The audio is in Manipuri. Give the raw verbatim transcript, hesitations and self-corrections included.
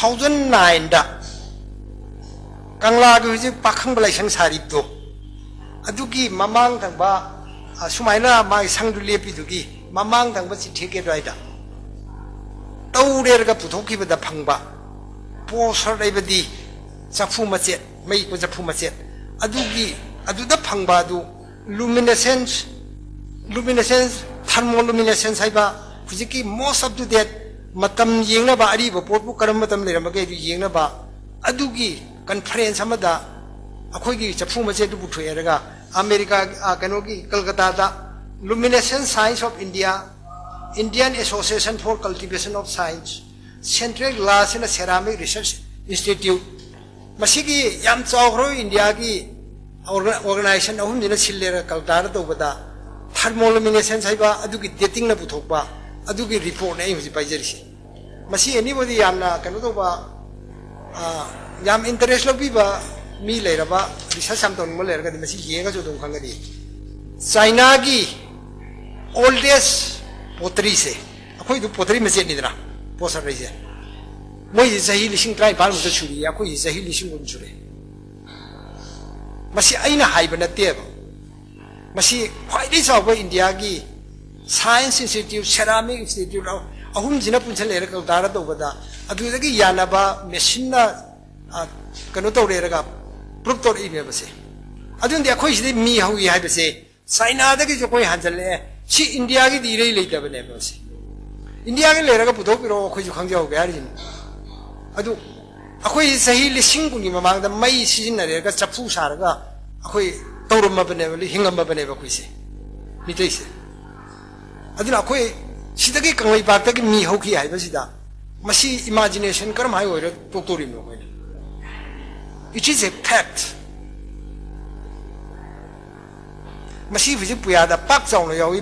ꯊꯥꯎꯖꯟ ꯅꯥꯏꯟꯗ ꯀꯪꯂꯥꯒꯤ ꯍꯧꯖꯤꯛ ꯄꯥꯈꯪꯕ ꯂꯥꯏꯁꯪ ꯁꯥꯔꯤꯕꯗꯣ, ꯑꯗꯨꯒꯤ ꯃꯃꯥꯡ ꯊꯪꯕ, ꯑ, ꯁꯨꯃꯥꯏꯅ ꯃꯥꯒꯤ ꯁꯪꯗꯨ ꯂꯦꯞꯄꯤꯗꯨꯒꯤ ꯃꯃꯥꯡ ꯊꯪꯕ ꯆꯤꯊꯦꯛꯀꯤ ꯑꯗꯨꯋꯥꯏꯗ ꯇꯧꯔꯦꯔꯒ ꯄꯨꯊꯣꯛꯈꯤꯕꯗ ꯐꯪꯕ ꯄꯣꯁꯔ ꯂꯩꯕꯗꯤ ꯆꯐꯨ ꯃꯆꯦꯠ, ꯃꯩ ꯆꯐꯨ ꯃꯆꯦꯠ, ꯑꯗꯨꯒꯤ, ꯑꯗꯨꯗ ꯐꯪꯕ ꯑꯗꯨ luminescence, luminescence, thermoluminescence ꯍꯥꯏꯕ ꯍꯧꯖꯤꯛꯀꯤ most up to date ꯃꯇꯝ ꯌꯦꯡꯅꯕ, ꯑꯔꯤꯕ ꯄꯣꯠꯄꯨ ꯀꯔꯝꯕ ꯃꯇꯝ ꯂꯩꯔꯝꯃꯒꯦ ꯑꯗꯨ ꯌꯦꯡꯅꯕ, ꯑꯗꯨꯒꯤ conference ꯑꯃꯗ ꯑꯩꯈꯣꯏꯒꯤ ꯆꯐꯨ ꯃꯆꯦꯠꯇꯨ ꯄꯨꯊꯣꯛꯑꯦꯔꯒ ꯑꯃꯦꯔꯤꯀꯥ, ꯑ, ꯀꯩꯅꯣꯒꯤ ꯀꯜꯀꯇꯥꯗ Luminescence Science of India, Indian Association for Cultivation of Science, Central Glass and Ceramic Research Institute, ꯃꯁꯤꯒꯤ ꯌꯥꯝ ꯆꯥꯎꯈ꯭ꯔꯕ ꯏꯟꯗꯤꯌꯥꯒꯤ ꯑꯣꯔꯒ-, organization ꯑꯍꯨꯝꯁꯤꯅ ꯁꯤꯜꯂꯦꯔ ꯀꯜꯀꯇꯥꯗ ꯇꯧꯕꯗ thermoluminescence ꯍꯥꯏꯕ ꯑꯗꯨꯒꯤ datingꯅ ꯄꯨꯊꯣꯛꯄ ꯑꯗꯨꯒꯤ reportꯅꯦ ꯑꯩ ꯍꯧꯖꯤꯛ ꯄꯥꯏꯖꯔꯤꯁꯦ꯫ ꯃꯁꯤ anybody ꯌꯥꯝꯅ ꯀꯩꯅꯣ ꯇꯧꯕ, ꯑ, ꯌꯥꯝ interest ꯂꯧꯕꯤꯕ ꯃꯤ ꯂꯩꯔꯕ, research ꯌꯥꯝ ꯇꯧꯅꯤꯡꯕ ꯂꯩꯔꯒꯗꯤ ꯃꯁꯤ ꯌꯦꯡꯉꯒꯁꯨ ꯑꯗꯨꯝ ꯈꯪꯒꯅꯤ꯫ ꯆꯥꯏꯅꯥꯒꯤ oldest potteryꯁꯦ, ꯑꯩꯈꯣꯏꯗꯨ pottery ꯃꯆꯦꯠꯅꯤꯗꯅ, ꯄꯣꯠꯁꯛ ꯍꯥꯏꯁꯦ, ꯃꯣꯏꯁꯤ ꯆꯍꯤ ꯂꯤꯁꯤꯡ ꯇꯔꯥꯅꯤꯄꯥꯜꯃꯨꯛꯇ ꯁꯨꯔꯤꯌꯦ, ꯑꯩꯈꯣꯏꯁꯤ ꯆꯍꯤ ꯂꯤꯁꯤꯡ ꯀꯨꯟ ꯁꯨꯔꯦ꯫ ꯃꯁꯤ ꯑꯩꯅ ꯍꯥꯏꯕ ꯅꯠꯇꯦꯕ, ꯃꯁꯤ ꯈ꯭ꯋꯥꯏꯗꯒꯤ ꯆꯥꯎꯕ ꯏꯟꯗꯤꯌꯥꯒꯤ science institute, ceramic institute ꯑꯍꯨꯝꯁꯤꯅ ꯄꯨꯟꯁꯤꯜꯂꯛꯑꯦ ꯀꯜꯀꯇꯥꯗ ꯇꯧꯕꯗ, ꯑꯗꯨꯗꯒꯤ ꯌꯥꯅꯕ machineꯅ, ꯑ, ꯀꯩꯅꯣ ꯇꯧꯔꯦꯔꯒ prove ꯇꯧꯔꯛꯏꯅꯦꯕꯁꯦ꯫ ꯑꯗꯨꯅꯗꯤ ꯑꯩꯈꯣꯏ ꯁꯤꯗꯩ ꯃꯤ ꯍꯧꯏ ꯍꯥꯏꯕꯁꯦ ꯆꯥꯏꯅꯥꯗꯒꯤꯁꯨ ꯑꯩꯈꯣꯏ ꯍꯟꯖꯜꯂꯛꯑꯦ, ꯁꯤ ꯏꯟꯗꯤꯌꯥꯒꯤꯗꯤ ꯏꯔꯩ ꯂꯩꯇꯕꯅꯦꯕ ꯁꯦ꯫ ꯏꯟꯗꯤꯌꯥꯒꯤ ꯂꯩꯔꯒ ꯄꯨꯊꯣꯛꯄꯤꯔꯛꯑꯣ, ꯑꯩꯈꯣꯏꯁꯨ ꯈꯪꯖꯍꯧꯒꯦ ꯍꯥꯏꯔꯤꯁꯤꯅꯤ꯫ ꯑꯗꯨ ꯑꯩꯈꯣꯏ ꯆꯍꯤ ꯂꯤꯁꯤꯡ ꯀꯨꯟꯒꯤ ꯃꯃꯥꯡꯗ ꯃꯩ ꯁꯤꯖꯤꯟꯅꯔꯦꯔꯒ ꯆꯐꯨ ꯁꯥꯔꯒ ꯑꯩꯈꯣꯏ ꯇꯧꯔꯝꯃꯕꯅꯦꯕ, ꯍꯤꯡꯉꯝꯃꯕꯅꯦꯕ ꯑꯩꯈꯣꯏꯁꯦ, ꯃꯤꯇꯩꯁꯦ꯫ ꯑꯗꯨꯅ ꯑꯩꯈꯣꯏ ꯁꯤꯗꯒꯤ ꯀꯪꯂꯩꯄꯥꯛꯇꯒꯤ ꯃꯤ ꯍꯧꯈꯤ ꯍꯥꯏꯕꯁꯤꯗ ꯃꯁꯤ imagination ꯀꯔꯝꯍꯥꯏ ꯑꯣꯏꯔ ꯇꯣꯛꯇꯣꯔꯤꯕꯅꯣ ꯑꯩꯈꯣꯏꯅ? It is a fact. ꯃꯁꯤ ꯍꯧꯖꯤꯛ ꯄꯨꯌꯥꯗ ꯄꯥꯛ ꯆꯥꯎꯅ ꯌꯥꯎꯏ꯫